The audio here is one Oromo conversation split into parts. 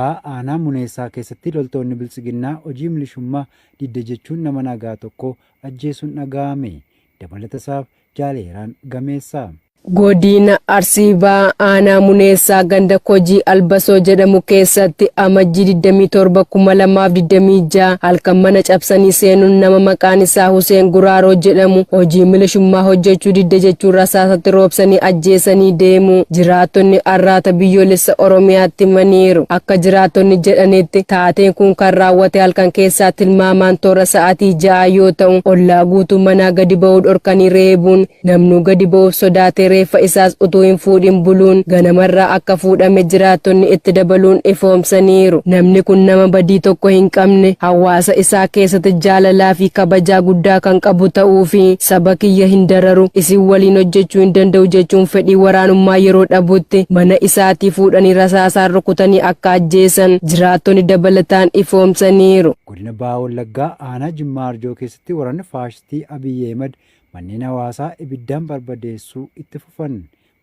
Bahaa Aanaa Muneessaa keessatti loltoonni Biltsiginnaa hojii milishummaa didde jechuun nama nagaa tokko ajjeesuun dhaga'ame. Dabalata isaaf Jaal Heeraan Gameessaa. Godina Arsii Bahaa Aanaa Muneessaa ganda Kojii Albasoo jedhamu keessatti Amajjii 27, 2026 halkan mana cabsanii seenuun nama maqaan isaa Huseen Guraaroo jedhamu hojii milishummaa hojjechuu didde jechuun rasaasatti roobsanii ajjeesanii deemuu jiraattonni Arraata Biyyoolessa Oromiyaatti himaniiru. Akka jiraattonni jedhanitti taateen kun kan raawwate halkan keessaa tilmaamaan toora sa'aatii 6 yoo ta'u, ollaa guutuu manaa gadi ba'uu dhorkanii reebuun Namnuu gadi ba'uuf sodaatee reeffa isaas utuu hin fuudhin buluun ganamarraa akka fuudhame jiraattonni itti dabaluun ifoomsaniiru. Namni kun nama badii tokko hin qabne, hawaasa isaa keessatti jaalalaa fi kabajaa guddaa kan qabu ta'uu fi saba kiyya hin dararu, isin waliin hojjechuu hin danda'u jechuun fedhii waraanummaa yeroo dhabutti mana isaatii fuudhanii rasaasaan rukutanii akka ajjeesan jiraattonni dabalataan ifoomsaniiru. Godina Baha Wallaggaa aanaa Jimmaa Arjoo keessatti waraanni faashistii Abiy Ahimed Manneen hawaasaa ibiddaan barbadeessuu itti fufan.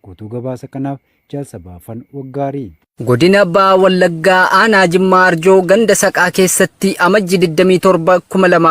Guutuu gabaasa kanaaf Jaal Sabaafan Waggaarii. Godina Baha Wallaggaa Aanaa Jimmaa Arjoo ganda Saqaa keessatti Amajji 27,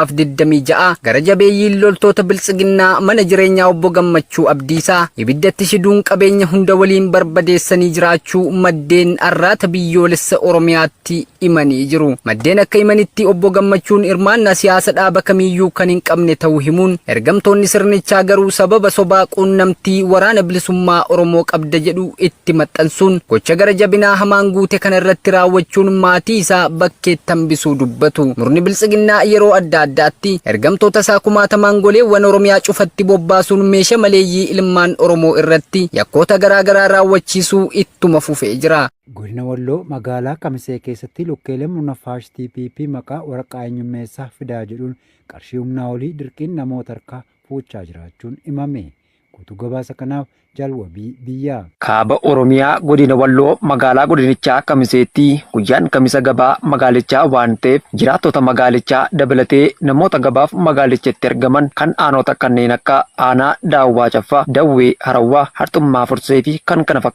2026 gara jabeeyyiin loltoota Biltsiginnaa mana jireenyaa Obbo Gammachuu Abdiisaa ibiddatti shiduun qabeenya hunda waliin barbadeessanii jiraachuu maddeen Arraata Biyyoolessa Oromiyaatti himanii jiru. Maddeen akka himanitti Obbo Gammachuun hirmaannaa siyaasa dhaaba kamiiyyuu kan hin qabne ta'uu himuun, ergamtoonni sirnichaa garuu sababa sobaa quunnamtii Waraana Bilisummaa Oromoo qabda jedhu itti maxxansuun gocha gara jabinaa hamaan guute kana irratti raawwachuun maatii isaa bakkeetti hambisuu dubbatu. Murni Biltsiginnaa yeroo adda addaatti ergamtoota isaa kumaatamaan goleewwan Oromiyaa cufatti bobbaasuun meesha maleeyyii ilmaan Oromoo irratti yakkoota garaa garaa raawwachiisuu ittuma fufee jira. Godina Walloo magaalaa Kamisee keessatti lukkeeleen murna faashistii PP maqaa waraqaa eenyummeessaa fidaa jedhuun qarshii humnaa olii dirqiin namoota harkaa fuuchaa jiraachuun himame. Guutuu gabaasa kanaaf Jaal Wabii Biyyaa. Kaaba Oromiyaa Godina Walloo magaalaa godinichaa Kamiseetti guyyaan Kamisa gabaa magaalichaa waan ta'eef jiraattota magaalichaa dabalatee namoota gabaaf magaalichatti argaman kan aanota kanneen akka aanaa Daawwaa Caffaa, Dawwee Harawwaa, Harxummaa Fursee fi kkf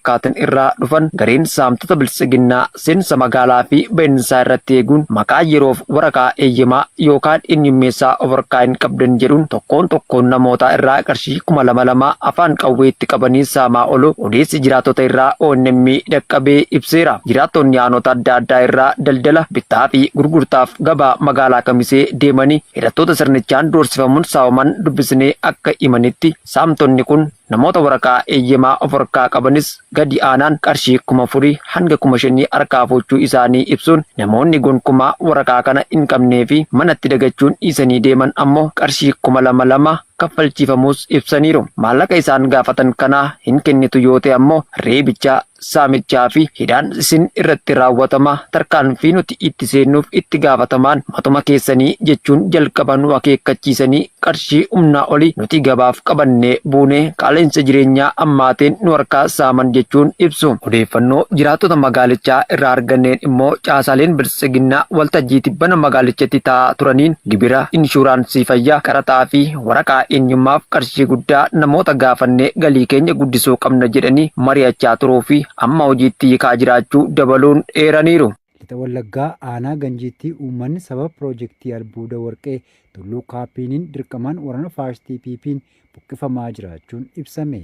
irraa dhufan gareen saamtota Biltsiginnaa seensa magaalaa fi bahinsaa irratti eeguun maqaa yeroof waraqaa eeyyamaa yookaan eenyummeessaa of harkaa hin qabdan jedhuun tokkoon tokkoon namootaa irraa qarshii 2000 lamaa afaan qawweetti qabanii saamaa ooluu odeessi jiraattota irraa ONM dhaqqabe ibseera. Jiraattonni aanota adda addaa irraa daldala, bittaa fi gurgurtaaf gabaa magaalaa Kamisee deemanii hidhattoota sirnichaan doorsifamuun saamaman dubbisnee akka himanitti saamtonni kun Namoota waraqaa eeyyamaa of harkaa qabanis gadi aanaan qarshii 4000 hanga 5000 harkaa fuuchuu isaanii ibsuun, namoonni gonkumaa waraqaa kana hin qabnee fi manatti dagachuun dhiisanii deeman ammoo qarshii 2000 2000 kaffalchiifamuus ibsaniiru. Maallaqa isaan gaafatan kana hin kennitu yoo ta'e ammoo reebicha, saamichaa fi hidhaan isin irratti raawwatama, tarkaanfii nuti itti seennuuf itti gaafatamaan matuma keessanii jechuun jalqaba nu akeekkachiisanii qarshii humnaa olii nuti gabaaf qabannee buune qaala'insa jireenyaa hammaateen nu harkaa saaman jechuun ibsu. Odeeffannoo jiraattota magaalichaa irraa arganneen immoo caasaaleen Biltsiginnaa waltajjii tibbana magaalichatti taa'aa turaniin gibira, inshuuraansii fayyaa, qaraxaa fi Waraqaa eenyummaaf qarshii guddaa namoota gaafannee galii keenya guddisuu qabna jedhanii mari'achaa turuu fi amma hojiitti hiikaa jiraachuu dabaluun eeraniiru. Lixa Wallaggaa aanaa Ganjiitti uummanni sababa piroojektii albuuda warqee Tulluu Kaappiiniin dirqamaan waraana faashistii PP'n buqqifamaa jiraachuun ibsame.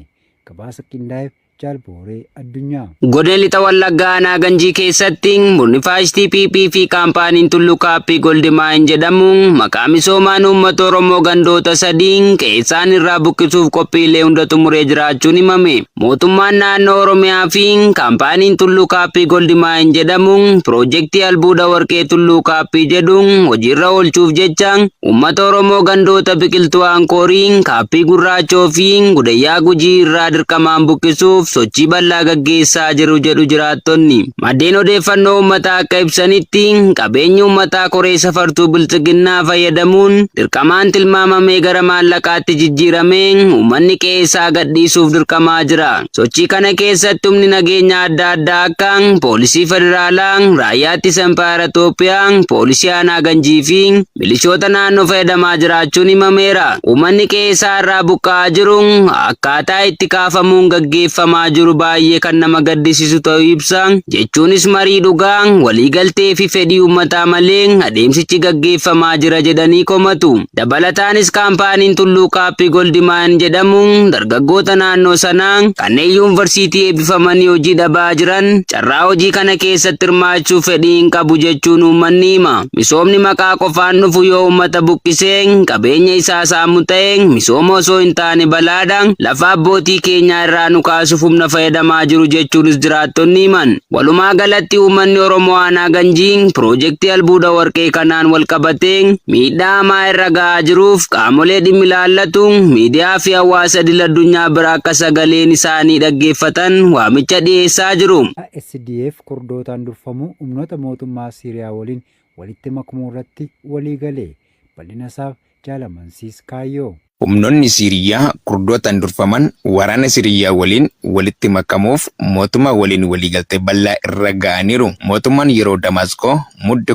Gabaasa qindaa'eef Jaal Booree Addunyaa. Godina Lixa Wallaggaa Aanaa Ganjii keessatti murni faashistii PP fi kaampaaniin Tulluu Kaappii Goldi Maayin jedhamu maqaa misoomaan uummata Oromoo gandoota sadiin qe'eessaan irraa buqqisuuf qophiilee hunda xumuree jiraachuun himame. Mootummaan naannoo Oromiyaa fi kaampaaniin Tulluu Kaappii Goldi Maayin jedhamu piroojeektii albuuda warqee Tulluu Kaappii jedhu hojiirra oolchuuf jecha Uummata Oromoo gandoota Biqiltuu Aankoorii, Kaappii Gurraachoo fi Gudayyaa Gujii irraa dirqamaan buqqisuuf sochii bal'aa gaggeessaa jiru jedhu jiraattonni. Maddeen odeeffannoo uummataa akka ibsanitti, qabeenyi uummataa koree safartuu Bilxiginnaa fayyadamuun dirqamaan tilmaamamee gara maallaqaatti jijjiiramee uummanni qe'ee isaa gadhiisuuf dirqamaa jira. Sochii kana keessatti humni nageenyaa adda addaa akka Poolisii Federaalaa, Raayyaa Ittisa Impaayera Itoophiyaa, Poolisii Aanaa Ganjii fi milishoota naannoo fayyadamaa jiraachuun himameera. Uummanni qe'ee isaa irraa buqqa'aa jiru akkaataa itti kaafamuun gaggeeffamaa gaggeeffamaa jiru baay'ee kan nama gaddisiisu ta'uu ibsa. Jechuunis marii dhugaa, waliigaltee fi fedhii uummataa malee adeemsichi gaggeeffamaa jira jedhanii komatu. Dabalataanis kaampaaniin Tulluu Kaappii Goldimaan jedhamu dargaggoota naannoo sanaa kanneen yuunivarsiitii eebbifamanii hojii dhabaa jiran carraa hojii kana keessatti hirmaachuu fedhii hin qabu jechuun uummanni hima. Misoomni maqaa qofaan dhufu yoo uummata buqqisee qabeenya isaa saamu ta'e misooma osoo hin taane balaadha. Lafa abbootii keenyaa irraa nu kaasuuf humna fayyadamaa jiru jechuunis jiraattonni himan. Walumaa galatti uummanni Oromoo aanaa Ganjii piroojeektii albuuda warqee kanaan wal qabatee miidhaa hamaa irra gahaa jiruuf qaamolee dhimmi ilaallatu miidiyaa fi hawaasa idil addunyaa bira akka sagaleen isaanii dhaggeeffatan waamicha dhiyeessaa jiru. SDF Kurdootaan durfamu humnoota mootummaa Siiriyaa waliin walitti makamuu irratti walii gale. Bal'ina isaaf Jaalamansiis Kaayyoo. Humnoonni Siiriyaa Kurdootaan durfaman waraana Siiriyaa waliin walitti makamuuf mootummaa waliin waliigaltee bal'aa irra ga'aniiru. Mootummaan yeroo Damaasqoo Mudde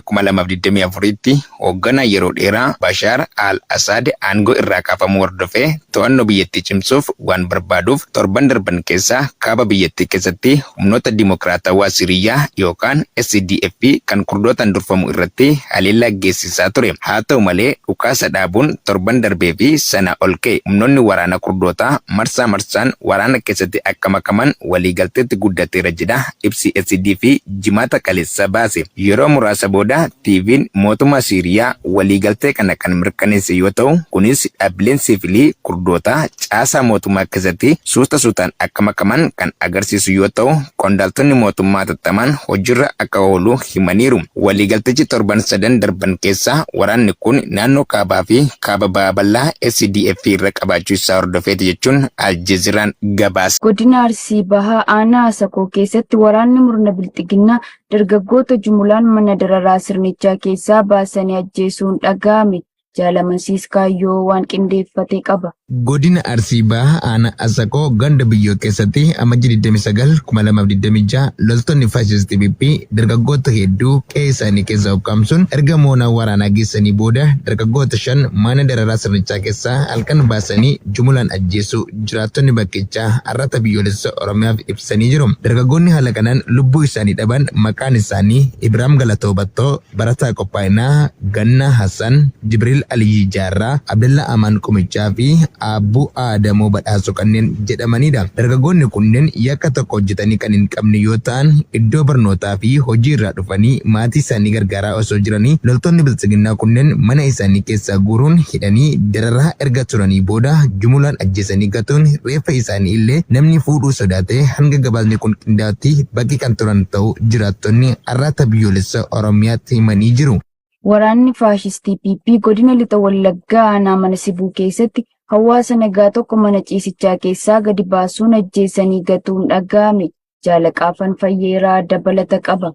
2024tti hoogganaa yeroo dheeraa Bashaar al-Asaad aangoo irraa kaafamuu hordofee to'annoo biyyattii cimsuuf waan barbaaduuf torban darban keessa kaaba biyyattii keessatti humnoota Dimokiraatawaa Siiriyaa yookaan SDF kan Kurdootaan durfamu irratti haleellaa geessisaa ture. Haa ta'u malee dhukaasa dhaabuun torban darbee fi sana ol ka'e humnoonni waraana Kurdootaa marsaa marsaan waraana keessatti akka makaman waliigalteetti guddateera jedha ibsi SDF Jimaata kaleessa baase. Yeroo muraasa booda TV'n mootummaa Siiriyaa waliigaltee kana kan mirkaneesse yoo ta'u, kunis dhaabbileen siivilii Kurdootaa caasaa mootummaa keessatti suuta suutaan akka makaman kan agarsiisu yoo ta'u, qondaaltonni mootummaa hatattamaan hojiirra akka oolu himaniiru. Waliigaltichi torban sadan darban keessa waraanni kun naannoo kaabaa fi kaaba baha bal'aa SDF irra qabaachuu isaa hordofeeti jechuun Aljeeziraan gabaase. Godina Arsii Bahaa Aanaa Asakoo keessatti waraanni murna Bilxiginnaa dargaggoota jumulaan mana dararaa sirnichaa keessaa baasanii ajjeesuun dhaga'ame. Jaal Amansiis Kaayyoo waan qindeeffate qaba. Godina Arsii Bahaa Aanaa Asakoo ganda Biyyoo keessatti Amajjii 29, 2026 loltoonni faashistii PP dargaggoota hedduu qe'ee isaanii keessaa ukkaamsuun erga moonaa waraanaa geessanii booda dargaggoota 5 mana dararaa sirnichaa keessaa halkan baasanii jumulaan ajjeesuu jiraattonni bakkichaa Arraata Biyyoolessa Oromiyaaf ibsanii jiru. Dargaggoonni haala kanaan lubbuu isaanii dhaban maqaan isaanii Ibraam Galatoo Battoo, Barataa Qophaa'inaa, Gannaa Hassan, Jibriil Aliyyii Jaarraa, Abdallaa Amaan Qumichaa fi Aabbuu Aadamoo Badhaasoo kanneen jedhamaniidha. Dargaggoonni kunneen yakka tokko hojjetanii kan hin qabne yoo ta'an, iddoo barnootaa fi hojii irraa dhufanii maatii isaanii gargaaraa osoo jiranii loltoonni Biltsiginnaa kunneen mana isaanii keessaa guuruun hidhanii dararaa erga turanii booda jumulaan ajjeesanii gatuun reeffa isaanii illee namni fuudhuu sodaatee hanga gabaasni kun qindaa'utti bakkee kan turan ta'uu jiraattonni Arraata Biyyoolessa Oromiyaatti himanii jiru. Waraanni faashistii PP godina Lixa Wallaggaa aanaa Mana Sibuu keessatti hawaasa nagaa tokko mana ciisichaa keessaa gadi baasuun ajjeesanii gatuun dhaga'ame. Jaalaqaafan Fayyeeraa dabalata qaba.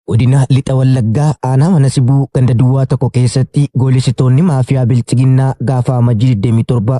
Godina Lixa Wallaggaa aanaa Mana Sibuu ganda duwwaa tokko keessatti goolessitoonni maafiyaa Bilxiginnaa gaafa Amajjii 27,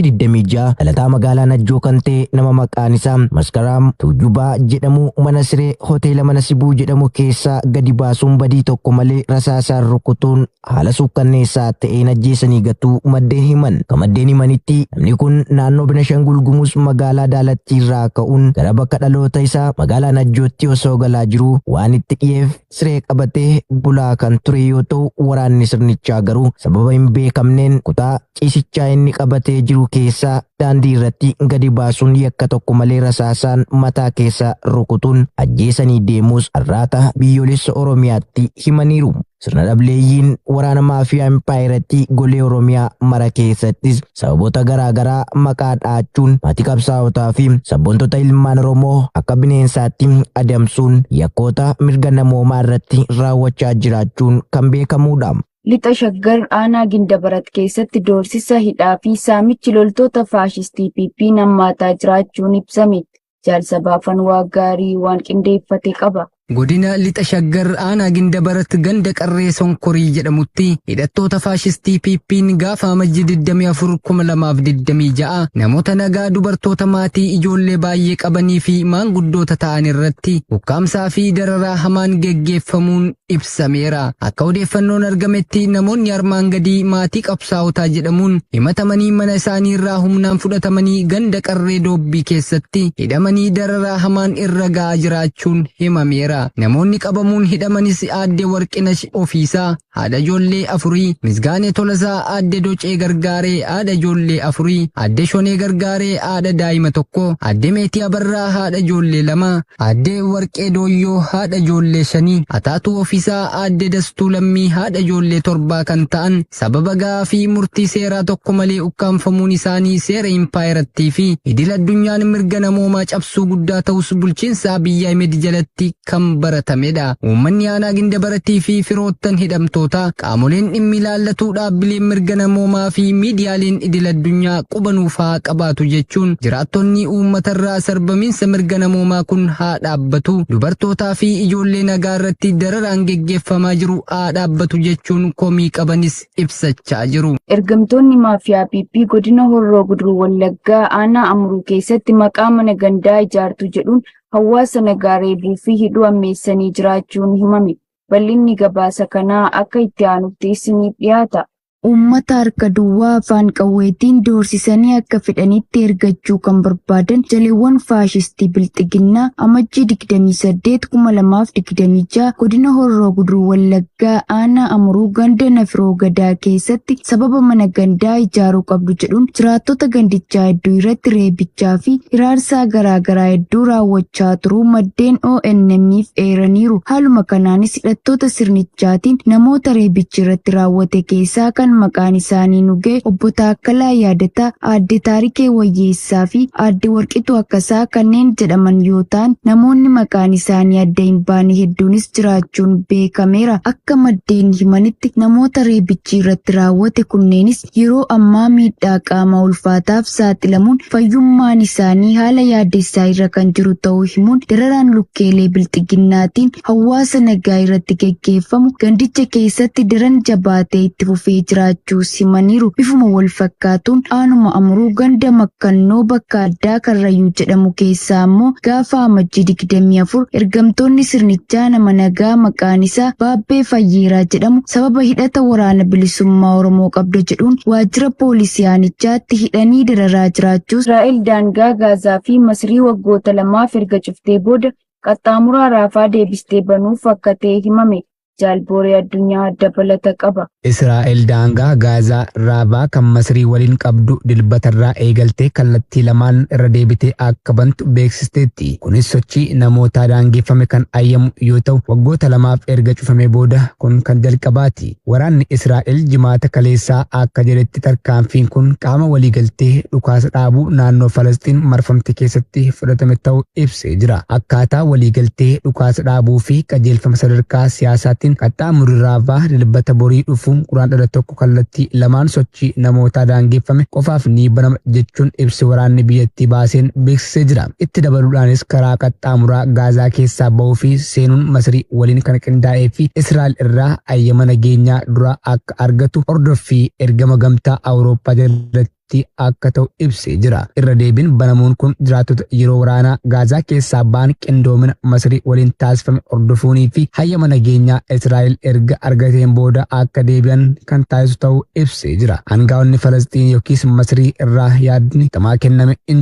2026 dhalataa magaalaa Najjoo kan ta'e nama maqaan isaa Maskaraam Tuujubaa jedhamu mana siree hoteela Mana Sibuu jedhamu keessaa gadi baasuun badii tokko malee rasaasaan rukutuun haala suukkanneessaa ta'een ajjeesanii gatuu maddeen himan. Akka maddeen himanitti namni kun naannoo Benashangul Gumuz magaalaa Daalattii irraa ka'uun gara bakka dhaloota isaa magaalaa Najjootti osoo galaa jiruu waan itti dhiyeef siree qabatee bulaa kan ture yoo ta'u waraanni sirnichaa garuu sababa hin beekamneen kutaa ciisichaa inni qabatee jiru keessaa daandii irratti gadi baasuun yakka tokko malee rasaasaan mataa keessa rukutuun ajjeesanii deemuus Arraata Biyyoolessa Oromiyaatti himaniiru. Sirna dhableeyyiin waraana maafiyaa impaayerattii golee Oromiyaa mara keessattis sababoota garaa garaa maqaa dha'achuun maatii qabsaa'otaa fi sabboontota ilmaan Oromoo akka bineensaatti adamsuun yakkoota mirga namoomaa irratti raawwachaa jiraachuun kan beekamuudha. Lixa Shaggar aanaa Gindabarat keessatti doorsisa, hidhaa fi saamichi loltoota faashistii PP'n hammaataa jiraachuun ibsame. Jaal Sabaafan Waaqgaarii waan qindeeffate qaba. Godina Lixa Shaggar aanaa Gindabarat ganda Qarree Sonkorii jedhamutti hidhattoota faashistii PP'n gaafa Amajjii 24 2026 namoota nagaa, dubartoota maatii ijoollee baay'ee qabanii fi maanguddoota ta'an irratti ukkaamsaa fi dararaa hamaan geggeeffamuun ibsameera. Akka odeeffannoon argametti, namoonni armaan gadii maatii qabsaa'otaa jedhamuun himatamanii mana isaanii irraa humnaan fudhatamanii ganda Qarree Doobbii keessatti hidhamanii dararaa hamaan irra ga'aa jiraachuun himameera. Namoonni qabamuun hidhamanis aadde Warqinash Ofiisaa, haadha ijoollee afurii, Misgaanee Tolasaa, aadde Docee Gargaaree, haadha ijoollee afurii, aadde Shonee Gargaaree, haadha daa'ima tokko, aadde Meetii Abarraa, haadha ijoollee lama, aadde Warqee Dooyyoo, haadha ijoollee shanii, Ataatuu Ofiisaa, aadde Dastuu Lammii, haadha ijoollee torbaa kan ta'an sababa ga'aa fi murtii seeraa tokko malee ukkaamfamuun isaanii seera impaayerattii fi idil addunyaan mirga namoomaa cabsuu guddaa ta'us bulchiinsa Abiyyi Ahmed jalatti kan baratamedha. Uummanni aanaa Gindabaratii fi firoottan hidhamtootaa, qaamoleen dhimmi ilaallatu, dhaabbileen mirga namoomaa fi miidiyaaleen idil addunyaa quba nuuf haa qabaatu jechuun jiraattonni uummatarraa sarbamiinsa mirga namoomaa kun haa dhaabbatu, dubartootaa fi ijoollee nagaa irratti dararaan geggeeffamaa jiru haa dhaabbatu jechuun komii qabanis ibsachaa jiru. Ergamtoonni maafiyaa PP godina Horroo Guduruu Wallaggaa aanaa Amuruu keessatti maqaa mana gandaa ijaartuu jedhuun hawaasa nagaa reebuu fi hidhuu ammeessanii jiraachuun himame. Bal'inni gabaasa kanaa akka itti aanutti isiniif dhiyaata. Uummata harka duwwaa afaan qawweetiin doorsisanii akka fedhanitti ergachuu kan barbaadan jaleewwan faashistii Bilxiginnaa Amajjii 28 2026 godina Horroo Guduruu Wallaggaa aanaa Amuruu ganda Nafiroo Gadaa keessatti sababa mana gandaa ijaaruu qabdu jedhuun jiraattota gandichaa hedduu irratti reebichaa fi hiraarsaa garaagaraa hedduu raawwachaa turuu maddeen ONM'f eeraniiru. Haaluma kanaanis hidhattoota sirnichaatiin namoota reebichi irratti raawwate keessaa kan maqaan isaanii nu ga'e obbo Taakkalaa Yaadataa, aadde Taarikee Wayyeessaa fi aadde Warqituu Akkasaa kanneen jedhaman yoo ta'an, namoonni maqaan isaanii adda hin baane hedduunis jiraachuun beekameera. Akka maddeen himanitti, namoota reebichi irratti raawwate kunneenis yeroo ammaa miidhaa qaamaa ulfaataaf saaxilamuun fayyummaan isaanii haala yaaddessaa irra kan jiru ta'uu himuun, dararaan lukkeelee Bilxiginnaatiin hawaasa nagaa irratti geggeeffamu gandicha keessatti daran jabaatee itti fufee jiraachuus himaniiru. Bifuma wal fakkaatuun aanuma Amuruu ganda Makkannoo bakka addaa Karrayyuu jedhamu keessaa ammoo gaafa Amajjii 24 ergamtoonni sirnichaa nama nagaa maqaan isaa Baabbee Fayyeeraa jedhamu sababa hidhata Waraana Bilisummaa Oromoo qabda jedhuun waajjira poolisii aanichaatti hidhanii dararaa jiraachuus. Israa'el daangaa Gaazaa fi Masrii waggoota lamaaf erga cuftee booda qaxxaamuraa Raafaa deebistee banuuf akka ta'e himame. Jaal Booree Addunyaa dabalata qaba. Israa'el daangaa Gaazaa Raavaa kan Masrii waliin qabdu Dilbatarraa eegaltee kallattii lamaan irra deebitee akka bantu beeksisteetti. Kunis sochii namootaa daangeffame kan ayyamu yoo ta'u, waggoota lamaaf erga cufamee booda kun kan jalqabaati. Waraanni Israa'el Jimaata kaleessaa akka jedhetti, tarkaanfiin kun qaama waliigaltee dhukaasa dhaabuu naannoo Falasxiin marfamte keessatti fudhatame ta'uu ibsee jira. Akkaataa waliigaltee dhukaasa dhaabuu fi qajeelfama sadarkaa siyaasaatiin, qaxxaamurri Raavaa Dilbata borii dhufu Guraandhala 1 kallattii lamaan sochii namootaa daangeffame qofaaf ni banama jechuun ibsi waraanni biyyattii baaseen beeksisee jira. Itti dabaluudhaanis, karaa qaxxaamuraa Gaazaa keessaa bahuu fi seenuun Masrii waliin kan qindaa'ee fi Israa'el irraa ayyama nageenyaa duraa akka argatu hordoffii ergama Gamtaa Awurooppaa jalatti akka ta'u ibsee jira. Irra deebiin banamuun kun jiraattota yeroo waraanaa Gaazaa keessaa ba'an qindoomina Masrii waliin taasifame hordofuunii fi hayyama nageenyaa Israa'el erga argateen booda akka deebi'an kan taasisu ta'uu ibsee jira. Aangaa'onni Falasxiin yookiis Masrii irraa yaadni gamaa kenname hin jiru.